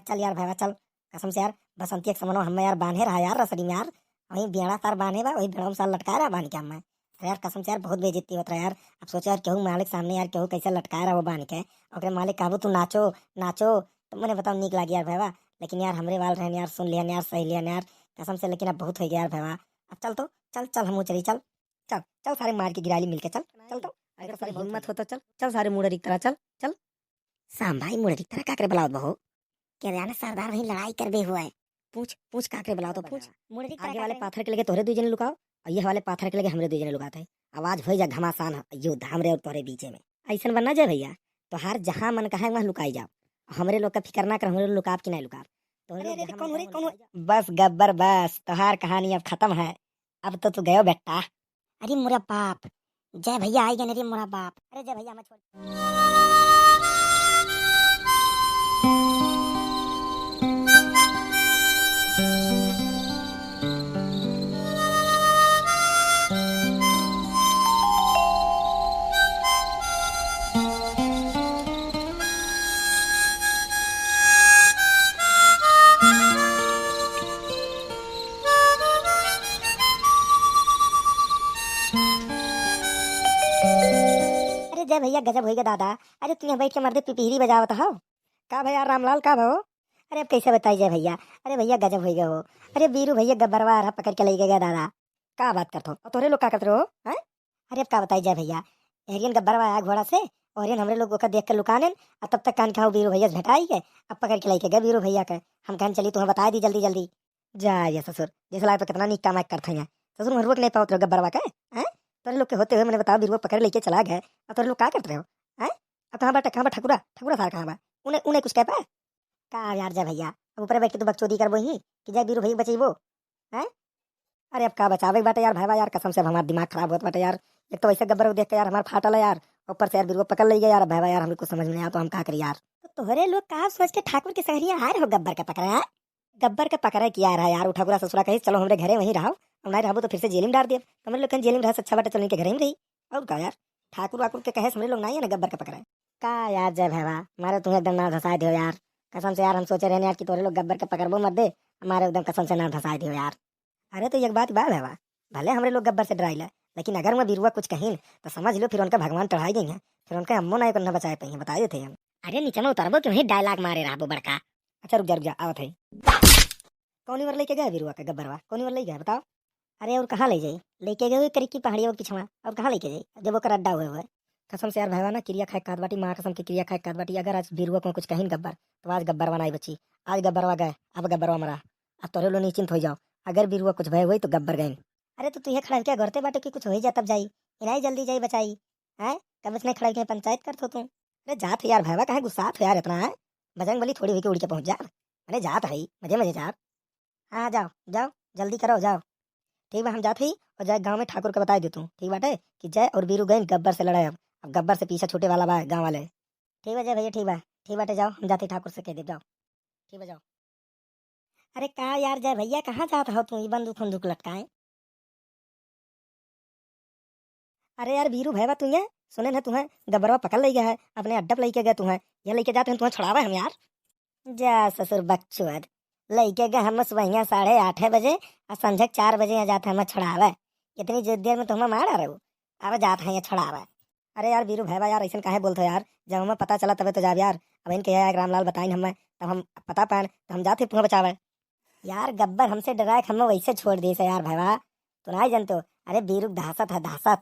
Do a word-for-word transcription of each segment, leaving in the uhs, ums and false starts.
चल यार भैया, चल। कसम से यार, बसंती एक समनवा हमें यार बांधे रहा यार रसड़ी में यार, वही बेड़ा सार बांधे बा, वही बेड़ा में सार लटका रहा बांध के हमें। अरे यार, कसम से यार, बहुत बेइज्जती होत रहा यार। अब सोचो यार, केहू मालिक सामने यार, केहू कैसे लटका रहा वो बांध के, ओकरे मालिक कहबू, "तू नाचो, नाचो", तो मने बताओ, नीक लागी यार भैया। लेकिन यार, हमरे वाल रहन यार, सुन लिहन यार, सही लिहन यार, कसम से। लेकिन अब बहुत हो गया यार भैया, अब चल तो, चल, चल, हमहू चली, चल, चल, चल, सारे मार के गिराली मिलके, चल, चल तो, अगर सारे हिम्मत हो तो चल, चल, सारे मुड़री की तरह, चल, चल। साम भाई, मुड़री की तरह का करे बुलावत बहो? के जाने सरदार वहीं लड़ाई करबे हुआ है। पूछ, पूछ का करे बुलावत हो, पूछ। मुड़री की तरह आगे का वाले करे? पाथर के लगे तोहरे दुई जने लुकाओ, और ये वाले पाथर के लगे हमरे दुई जने लुकाते हैं। आवाज हो जा घमासान, युद्ध हमरे और तोहरे बीचे में। ऐसन बनना जय भैया, तोहार जहाँ मन कहे वहाँ लुकाई जाओ। हमरे लोग का फिकर ना कर, हमरे लोग लुकाब कि नहीं लुकाब। तोहरे अरे, लोग अरे, जहाँ कौन मन हो रे, कहे कौन हो? वहाँ लुकाई जाओ। बस गब्बर बस, तोहार कहानी अब खत्म है। अब तो तू गयो बेटा। अरे मोरा बाप, जय भैया आई गए रे मोरा बाप। अरे जय भैया, हमें छोड़। अरे जय भैया, गजब होइगा दादा। अरे तू यहाँ बैठ के मर्दे पिपीरी बजावत हो। का भैया रामलाल, का भो? अरे अब कैसे बताई जय भैया, अरे भैया गजब होइगा हो। अरे बीरू भैया गब्बरवा आ रहा पकड़ के लेके गया दादा। का बात करत हो? और तोहरे लोग का करत रहो, हैं? अरे अब का बताई जय भैया, एहरियन गब्बरवा आया घोड़ा से, ओहरियन हमरे लोग ओकर देख के लुकानेन, और तब तक कान खाओ बीरू भैया से भेटाई के, अब पकड़ के लेके गए बीरू भैया के। हम कहन चली तुम्हें बताई दी जल्दी जल्दी। जा ये ससुर, जैसे लाए तो कितना नीक काम करत हैं। ससुर, मरुआ के नहीं पावत रहो गब्बरवा के, हैं? तोरे लोग के होते हुए मैंने बताओ, बिरुआ पकड़ लेके चला गए, और तोरे लोग का करत रहे हो, हैं? अब कहाँ बाटे, कहाँ बा ठकुरा? ठकुरा सार कहाँ बा? उन्हें, उन्हें कुछ कह पाए? का यार जय भैया, अब ऊपर बैठ के तू बकचोदी करबो ही कि जय बीरू भैया बचैबो, हैं? अरे अब का बचावे के बाटे यार, भाई यार, कसम से अब हमार दिमाग खराब होत बाटे यार। एक तो वैसे गब्बर को देख के यार हमार फाटल है यार, ऊपर से यार बिरुआ पकड़ ले गया यार। अब भाई यार, हमरे कुछ समझ में नहीं आया, तो हम का करी यार? तो तोहरे लोग का सोच के ठाकुर के संगरिया आ रहे हो गब्बर के पकड़े, हैं? गब्बर के पकड़े किया रहा यार, उ ठकुरा ससुरा कहिस, "चलो हमरे घरे वहीं रहो, अब नहीं रहबो तो फिर से जेल में डाल दिए।" तो हमरे लोग कहें जेल में रहे से अच्छा बाटे, चलो इनके घरे में रही। और का यार, ठाकुर वाकुर के कहे से हमरे लोग नहीं है ना गब्बर के पकड़े। का यार जय भैया, मारे तुम्हें एकदम ना धसाए दियो यार। कसम से यार, हम सोचे रहने यार कि तोरे लोग गब्बर के पकड़बो मत दे, हमारे एकदम कसम से ना धसाए दियो यार। अरे तो एक बात बा भैया, भले हमरे लोग गब्बर से डराइला, लेकिन अगर वह बिरुआ कुछ कहिन तो समझ लो फिर उनका भगवान टढ़ाई गई हैं, फिर उनका अम्मो ना एक ना बचाए पाई हैं, बता देते हैं हम। अरे नीचे में उतरबो कि वहीं डायलॉग मारे रहबो बड़का। अच्छा रुक जा, रुक जा, आवत है। कौनी वर लेके गए बिरुआ के गब्बरवा? कौनी वर लेके गए बताओ? अरे और कहाँ ले जाई? लेके गए करी की पहाड़िया के पिछवा, और कहाँ लेके जाई? जब ओकर अड्डा हुए हुए। कसम से यार भैया ना, किरिया खाए के कहत बाटी, माँ कसम के किरिया खाए के कहत बाटी, अगर आज बिरुआ को कुछ कहिन गब्बर, तो आज गब्बरवा नाई बची। आज गब्बरवा गए, अब गब्बरवा मरा। अब तोरे लो निश्चिंत हो जाओ, अगर बिरुआ कुछ भय हुई तो गब्बर गए। अरे तो तू ये खड़ा क्या करते बाटे कि कुछ हो ही जा तब जाई, इनाई जल्दी जाई बचाई, हैं? तब इतने खड़ा के पंचायत करत हो तू। अरे जात है यार भैया, काहे गुस्सात हो यार इतना, हैं? बजरंग बली थोड़ी हुई के उड़ के पहुँच जा। अरे जात है, मजे मजे जात। हाँ, हाँ, जाओ, जाओ, जल्दी करो, जाओ। ठीक बा, हम जात ही और जाए गाँव में ठाकुर के बताई दे तू, ठीक बाटे, कि जय और बीरू गइन गब्बर से लड़े। अब, अब गब्बर से पीछा छूटे वाला बा गाँव वाले। ठीक बा जय भैया, ठीक बा, ठीक बाटे, जाओ, हम जात ही ठाकुर से कह देब, जाओ। ठीक बा, जाओ। अरे का यार जय भैया, कहाँ जात हो तू, ई बंदूक उंदूक लटकाए? अरे यार बीरू भैया, तू ये सुने न, तुम्हें गब्बरवा पकड़ लई गया है, अपने अड्डा पे लई के गए तुम्हें, ये लई के जाते हैं, तुम्हें छुड़ावे हम यार। जा ससुर बकचोद, लई के गए हम सुबहिया साढ़े आठे बजे और संझक चार बजे यहाँ जाते हैं हमें छुड़ावे। इतनी जे-, देर में तो हमें मार रहे हो, अब जात हैं ये छुड़ावे। अरे यार बीरू भैया यार, ऐसन काहे बोलते हो यार, जब हमें पता चला तबे तो जाब यार। अब इनके यहाँ रामलाल बताइन हमें, तब हम पता पाएन, तो हम जाते तुम्हें बचावे। यार गब्बर हमसे डराए के हमें वैसे छोड़ दिए से यार भैया, तो नहीं जानते हो। अरे बीरू दहशत है, दहशत।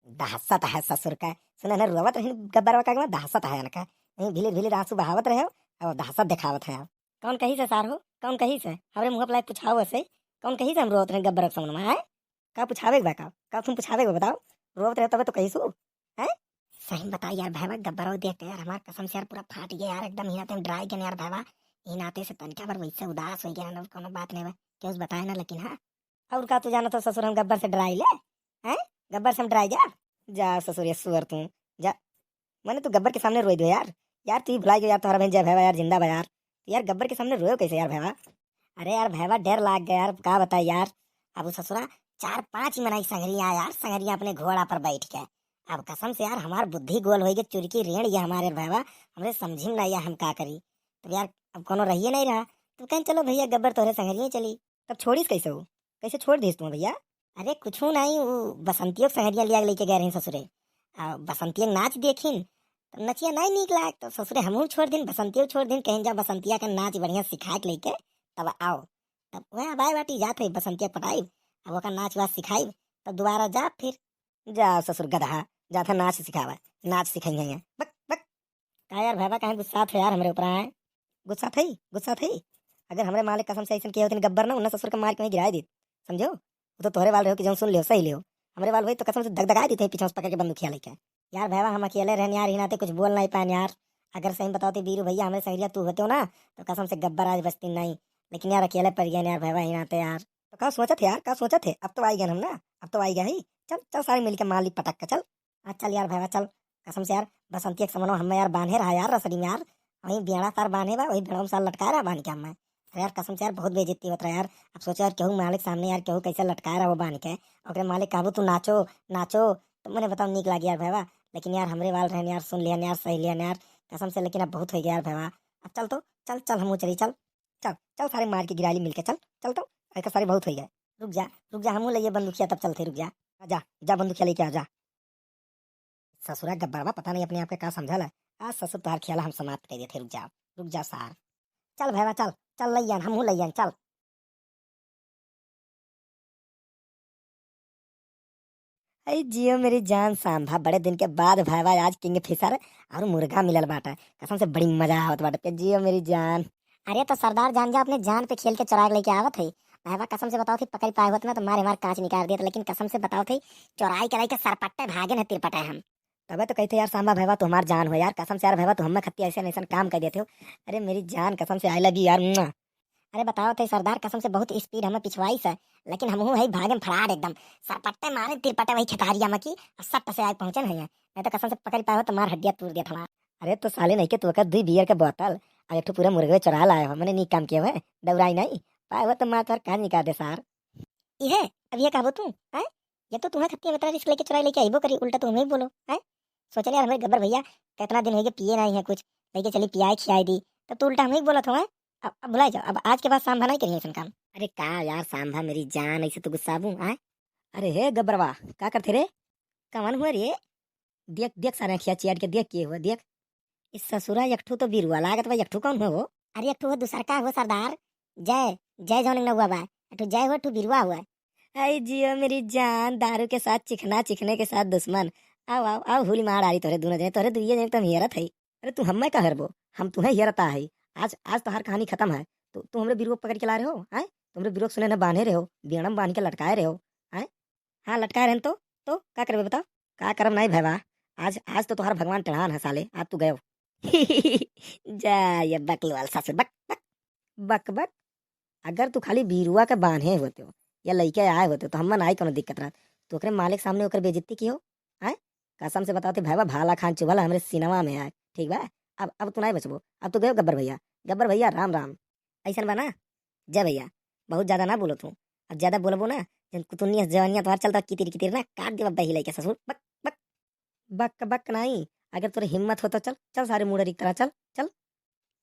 दहशत है ससुर का। सुने ना, रोवत रही गब्बरवा का, दहशत है इनका। नहीं, भीलिर भीलिर आंसू बहावत रहे हो, और दहशत दिखावत है। कौन कही से सार हो, कौन कही से? हमरे मुँह पर लाइक पूछाओ ऐसे, कौन कही से हम रोवत रहे गब्बर के सामने में, हैं? का पूछावे के बा का? का तुम पूछावे के बा, बताओ? रोवत रहे तबे तो कही सु, हैं? सही में बताई यार भैया, गब्बरवा देख के यार हमार कसम से यार पूरा फाट गया यार, एकदम ही नाते हम डराई गए यार भैया। ई नाते से तनिका बार वैसे उदास हो गया ना, कोनो बात नहीं बा, केहू से बताए ना, लेकिन हाँ। और का तू जानत हो ससुर, हम गब्बर से डराई ले? हैं? गब्बर से हम डराई जा? जा ससुर, ये सुअर तू, जा। मैंने तू गब्बर के सामने रोई दो यार। यार तू ही भुलाई गयो यार, तुम्हारा बहन जय भैया यार जिंदा बा यार। तो यार गब्बर के सामने रोयो कैसे यार भैया? अरे यार भैया, डर लाग गया यार, का बताई यार। अब वो ससुरा चार पांच ही मनाई संगरिया यार, संगरिया अपने घोड़ा पर बैठ के। अब कसम से यार हमार बुद्धि गोल होई गई, चुरकी रेण ये हमारे भैया, हमरे समझी में ना आया हम का करी। तो यार अब कौनो रहिए नहीं रहा। तो कहेन, "चलो भैया, गब्बर तोहरे संगरिये चली।" तब छोड़िस कैसे हो? कैसे छोड़ दिस तू भैया? अरे कुछू नहीं, वो बसंतियो के संगरिया लिया के लेके गए रही ससुरे। आ, बसंतिया के नाच देखिन, तब नचिया नहीं नीक लाग, तो ससुरे हमहू छोड़ दिन, बसंतियो छोड़ दिन, कहेन, "जा बसंतिया के नाच बढ़िया सिखा के लेके तब आओ।" तब वह बाय बाटी जात है, बसंतिया पटाई, अब ओका नाच वाच सिखाई, तब दोबारा जा फिर। जा ससुर गदहा, जात है नाच सिखावा, नाच सिखाई है। बक, बक। का यार भैबा, काहे गुस्सात हो यार हमरे ऊपर आए? गुस्सात है, गुस्सात है? अगर हमरे मालिक कसम से ऐसन किए होते गब्बर ना, उन्ना ससुर के मार के वहीं गिराए देत, समझो? वो तो तोहरे वाल रहो कि जौन सुन लियो, सही लियो। हमरे वाल वही तो कसम से दगदगाए देते हैं पीछे से पकड़ के बंदूकिया लेके। यार भैबा, हम अकेले रहन यार, ही नाते कुछ बोल नहीं पाएन यार। अगर सही बताओ तो बीरू भैया, हमरे संगरिया तू होते हो ना, तो कसम से गब्बर आज बचती नहीं। लेकिन यार अकेले पड़ गए यार भैबा, ही नाते यार। तो का सोचत है यार, का सोचत है? अब तो आई गए हम ना, अब तो आई गए ही। चल, चल सारे मिलके मार ली पटक के, चल। हाँ, चल यार भैबा, चल। कसम से यार, बसंती एक समनवा हमें यार बांधे रहा यार रसड़ी में यार। वहीं बेड़ा तार बांधे बा, वही बेड़ा में सार लटकाए रहा बांध के हमें। अरे यार, कसम से यार, बहुत बेइज्जती होत रहा यार। अब सोचो यार, केहू मालिक सामने यार, केहू कैसे लटकाए रहा वो बांध के। ओकरे मालिक कहबू, "तू नाचो, नाचो।" तो मने बताओ, नीक लागी यार भैबा। लेकिन यार, हमरे वाल रहन यार, सुन लिहन यार, सही लिहन यार। कसम से, लेकिन अब बहुत हो गया यार भैबा। अब चल तो, चल, चल, हमहू चली, चल। चल, चल, सारे मार के गिराली मिलके, चल, चल तो। एक सारे बहुत हो गए। रुक जा, रुक जा, हमहू लइए बंदूकिया, तब चलते, रुक जा। आ जा, जा बंदूकिया लेके आ जा। ससुरा गब्बरवा पता नहीं अपने आप के का समझल है। आज ससुर तोहार खेला हम समाप्त कर देते, रुक जा, रुक जा सार। चल भैया चल, चल लइयन, हमहू लइयन, चल। अरे जियो मेरी जान सांभा, बड़े दिन के बाद भैया आज किंग फिशर और मुर्गा मिलल बाटे। कसम से बड़ी मजा आवत बाटे। जियो मेरी जान। अरे तो सरदार जान जा अपने जान पे खेल के चुरा के लेके आवत है। भैया कसम से बताओ थी पकड़ पाए होत ना तो मारे हमार कांच निकाल देत, लेकिन कसम से बताओ थी चुराई कराई के सरपट्टे भागे न तिरपटे हम। तबे तो कहते यार सांभा भैया तू हमार जान हो यार, कसम से यार भैया तू हमें खत्ती ऐसे ऐसन काम कर देते हो। अरे मेरी जान कसम से आई लव यू यार, मुआ। अरे बताओ थे सरदार कसम से बहुत स्पीड हमें पिछवाई से, लेकिन हमहू है भागे में फड़ाट एकदम। सरपट्टे मारे तिरपटे वही खेतारिया में की और सट से आए पहुँचन है। नहीं तो कसम से पकड़ पाए हो तो मार हड्डिया तोड़ दिया थोड़ा। अरे तो साले नहीं के तू का दुई बियर के बोतल और एक ठो पूरा मुर्गवे चुरा लाए हो, मैंने नी काम किया हुआ है, दौड़ाई नहीं पाए हो तो मार तोर कान निकाल दे सार। इहे अब ये कहबो तू, हैं? ये तो तुम्हें खत्ती में इतना रिस्क लेके चुराई लेके आइबो करी, उल्टा तुम्हें ही बोलो, हैं? सोच ले यार हमरे गब्बर भैया, कितना दिन हो गए पिए नहीं है कुछ, लेके चली पियाए खियाए दी, तब तू उल्टा हमें ही बोलत हो, हैं? अब, अब भुला जाओ, अब आज के बाद सांभा नहीं करिए ऐसन काम। अरे का यार सांभा मेरी जान, ऐसे तो गुस्साबू, हैं? अरे हे गब्बरवा, का करते रे? कवन हुआ रे? देख, देख सारे अखिया चियाट के देख के हुआ, देख। इस ससुरा एक ठो तो बिरुआ लागत बा, एक ठो कौन हुआ वो? अरे एक ठो वो दूसर का हुआ सरदार, जय, जय जौन न हुआ बा, एक ठो जय हुआ, एक ठो बिरुआ हुआ। आई जियो मेरी जान, दारू के साथ चिखना, चिखने के साथ दुश्मन। आओ, आओ, आओ, हुली मार डाली तोरे दोनों जने, तोरे दुइये जने तो हम हेरत है। अरे तू हमें का हेरबो, हम तुम्हें हेरता है। आज, आज तोहार कहानी खत्म है। तू, तू हमरे बिरुआ पकड़ के ला रहे हो, हैं? तू हमरे बिरुआ सुने न बांधे रहे हो, बेड़म बांध के लटकाए रहे हो, हैं? हाँ, लटकाए रहन तो, तो का करबे बताओ? का करब नहीं भैया, आज, आज तो तोहार भगवान टेढ़ान है साले, आज तू गयो। जा ये बकलोल ससुर, बक, बक, बक, बक। अगर तू खाली बीरुआ के बांधे होते हो या लइके आए होते हो, तो हम्मा नाई कोनो दिक्कत रहत। तू ओकरे मालिक सामने ओकर बेइज्जती की हो, हैं? कसम से बताओ थे भैया, भाला खान चुभल हमरे सिनवा में है, ठीक बा? अब, अब तू नहीं बचबो, अब तू गयो गब्बर भैया, गब्बर भैया राम राम। ऐसन बा ना? जय भैया, बहुत ज्यादा ना बोलो तू, अब ज्यादा बोलबो ना, जन कुतुनिया जवानिया तोहार चलता कितिर कितिर ना, काट देबा बही लइके ससुर, बक, बक। बक, बक नहीं, अगर तोरे हिम्मत हो तो चल, चल सारे मुड़री की तरह चल, चल।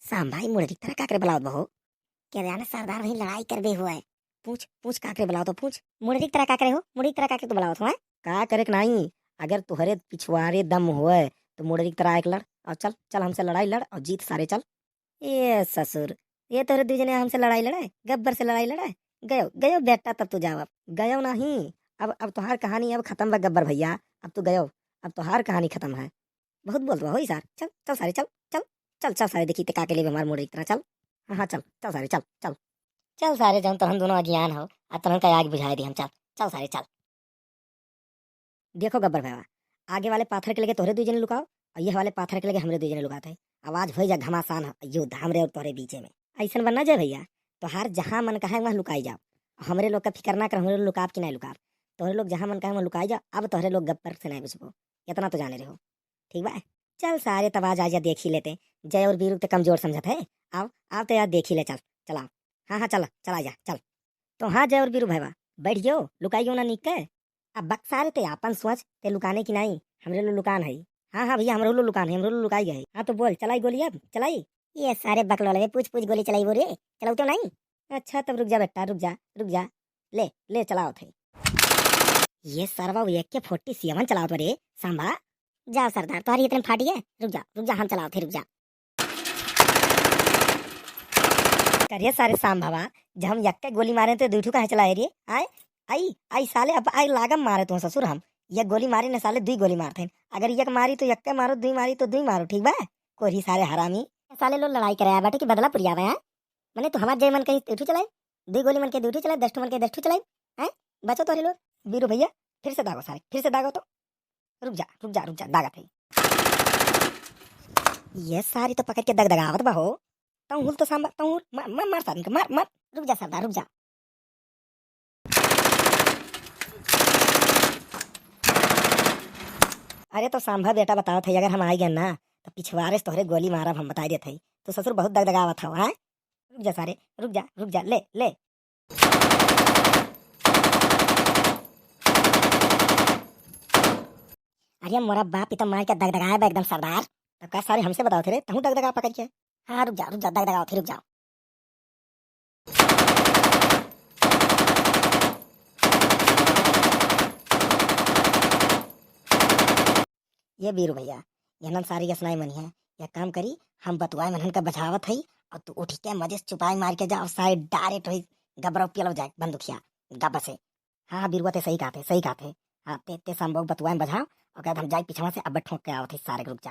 सांभा ई मुड़री की तरह का करे बुलावत बहो? क्या जाने सरदार वहीं लड़ाई करबे हुआ है। पूछ, पूछ का करे बुलावत हो, पूछ। मुड़री की तरह का करे हो? मुड़री की तरह का करे तो बुलावत हो, हैं? का करे के नहीं, अगर तुहरे पिछवारे दम होए तो मुड़री की तरह आके लड़, और चल, चल हमसे लड़ाई लड़ और जीत सारे, चल। ए ससुर, ये तोहरे दुई जने हमसे लड़ाई लड़े, गब्बर से लड़ाई लड़े? गयो, गयो बेटा, तब तू जाओ अब। गयो नहीं, अब, अब तोहार कहानी अब खत्म बा गब्बर भैया, अब तू गयो, अब तोहार कहानी खत्म है। बहुत बोलत बा हो ई सार, चल, चल सारे, चल, चल, चल, चल सारे, देखी ते का के लेबे हमार मुड़री की तरह, चल। हाँ, हाँ, चल, चल सारे, चल, चल। चल सारे, जौन तोहन दोनों अज्ञान हो, आ तोहन का आग बुझाए दी हम, चल, चल सारे, चल। देखो गब्बर भैया, आगे वाले पाथर के लगे तोहरे दुई जने लुकाओ, और ये वाले पाथर के लगे हमरे दुई जने लुकाते हैं। आवाज हो जा घमासान है, युद्ध हमरे और तोहरे बीचे में। ऐसन बनना जय भैया, तोहार जहाँ मन कहे वहाँ लुकाई जाओ। हमरे लोग का फिकर ना कर, हमरे लोग लुकाब कि नहीं लुकाब। तोहरे लोग जहाँ मन कहे वहाँ लुकाई जाओ, अब तोहरे लोग गब्बर से नहीं बचबो, इतना तो जाने रहो, ठीक बा? चल सारे, तब आज, आज या देख ही लेते। जय और बीरू तो कमजोर समझत है। आओ, आओ तो यार, देख ही ले, चल, चलाओ। हाँ, हाँ, चल, चला जा, चल। तो हाँ, जय और बीरू भैया, बैठ गयो, लुकाई गयो ना नीक के? अब बक सारे, ते आपन सोच, ते लुकाने की नहीं, हमरे लो लुकान है। हाँ, हाँ भैया, हमरो लो लुकान है, हमरो लो लुकाई गए। हाँ तो बोल, चलाई गोली अब, चलाई? ये सारे बकलोलवे पूछ पूछ गोली चलाइबो रे, चलाऊ तो नहीं। अच्छा तब रुक जा बेटा, रुक जा, रुक जा, ले ले चलावत है। ये सरवा वो AK forty seven चलावत बा रे सांभा। जाओ सरदार, तोहरी इतने फाटी है, रुक जा, रुक जा, हम चलावत है, रुक जा। करे सारे सांभवा, जब हम यक्के गोली मारे तो दुइ ठो काहे चलाए रे? आए, आई, आई साले, अब आई लागम मारे तो ससुर हम। एक गोली मारी न साले, दुइ गोली मारत हैं। अगर एक मारी तो यक्के मारो, दुइ मारी तो दुइ मारो, ठीक बा? कोरी सारे हरामी। साले लोग लड़ाई करे आए बाटे कि बदला पुरियावे हैं? मने तू हमार जय मन कहीं दुइ ठो चलाए, दुइ गोली मन के दुइ ठो चलाए, दस ठो मन के दस ठो चलाए, हैं? बचो तोहरे लोग। बीरू भैया, फिर से दागो सारे, फिर से दागो तो। रुक जा, रुक जा, रुक जा, दागत है। ये सारी तो पकड़ के दगदगावत बा हो। तौहुल तो सांभा, तौहुल, मार, मार, मार सारी के, मार, मार। रुक जा सरदार, रुक जा। अरे तो सांभा बेटा बतावत है, अगर हम आई गए ना, तो पिछवारे से तोहरे गोली मारब हम, बताई देत है। तो ससुर बहुत दगदगावत हौ, हैं? रुक जा सारे, रुक जा, रुक जा, ले, ले। अरे मोरा बाप, ई तो मार के दगदगाए बा एकदम सरदार। तब का सारे हमसे बतावत रे, तहूँ दगदगा पकड़ के। हाँ, रुक जा, रुक जा, दगदगावत है, रुक जा। ये बीरू भैया, इन्हन सारी के सुनाई मनी है। एक काम करी, हम बतुआए मनहन का बजावत हई, और तू उठ के मजे से चुपाई मार के जा, और सारे direct वही गबरा पियलो जाए बंदूकिया, गब्बा से। हाँ, हाँ, बीरुआ ते सही कहत है, सही कहत है। हाँ, ते, ते संभव बतुआए में बजाओ, और कहत हम जाई पिछवा से, अब ठोक के आवत है सारे के, रुक जा।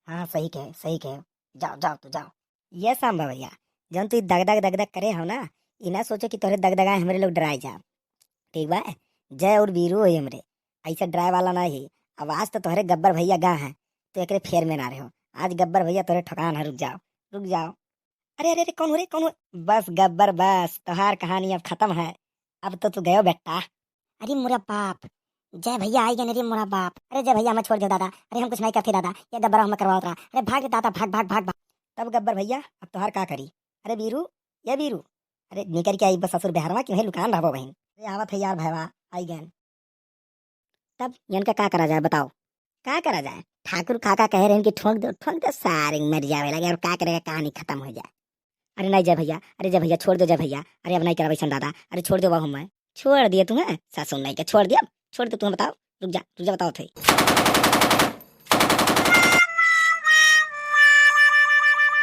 हाँ, हाँ, सही कहे, सही कहे। जाओ, जाओ, तू जाओ। ये सांभा भैया, जौन तू ई दगदग, दगदग करे हो ना, ई ना सोचो कि तोहरे दगदगाए हमरे लोग डराए जाब। ठीक बा? जय और बीरू होई हमरे। ऐसे डराए वाला ना ही। अब आज तो तोहरे गब्बर भैया गा हैं, तो एकरे फेर में ना रहो। आज गब्बर भैया तोहरे ठोकान है, रुक जाओ, रुक जाओ। अरे, अरे, अरे, कौन हो रे, कौन हो? बस गब्बर, बस, तोहार कहानी अब खत्म है। अब तो तू गयो बेटा। अरे मोरा बाप, जय भैया आई गए रे मोरा बाप। अरे जय भैया, हमें छोड़ दो दादा। अरे हम कुछ नहीं करते दादा, ये गब्बर हमें करवावत रहा। अरे भाग रे दादा, भाग, भाग, भाग, भाग। तब गब्बर भैया, अब तोहार का करी? अरे बीरू, ये बीरू, अरे निकर के आई बस ससुर बहरवा कि वहीं लुकान रहबो बहिन। अरे आवत है यार भैया, आई गए। तब इनका का करा जाए बताओ? का करा जाए? ठाकुर काका कहे रहन कि ठोंक दो, ठोंक दो, सारे मर जावे लगे, और का करेगा, कहानी खत्म हो जाए। अरे नहीं जय भैया, अरे जय भैया, छोड़ दो जय भैया, अरे अब नहीं करब ऐसन दादा, अरे छोड़ दो बाबू, मैं छोड़ दिए तुम्हें, सासू नहीं के छोड़ दिया, छोड़ दो तुम्हें, बताओ, रुक जा, रुक जा, बताओ थे।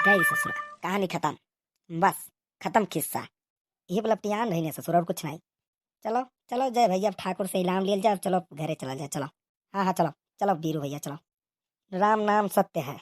गई ससुरा, कहानी खत्म, बस खत्म किस्सा। ये पलपटियान रही ना ससुर, और कुछ नहीं। चलो, चलो जय भैया, अब ठाकुर से इनाम लेल जाए, अब चलो घरे चला जाए, चलो। हाँ, हाँ, चलो, चलो बीरू भैया, चलो। राम नाम सत्य है।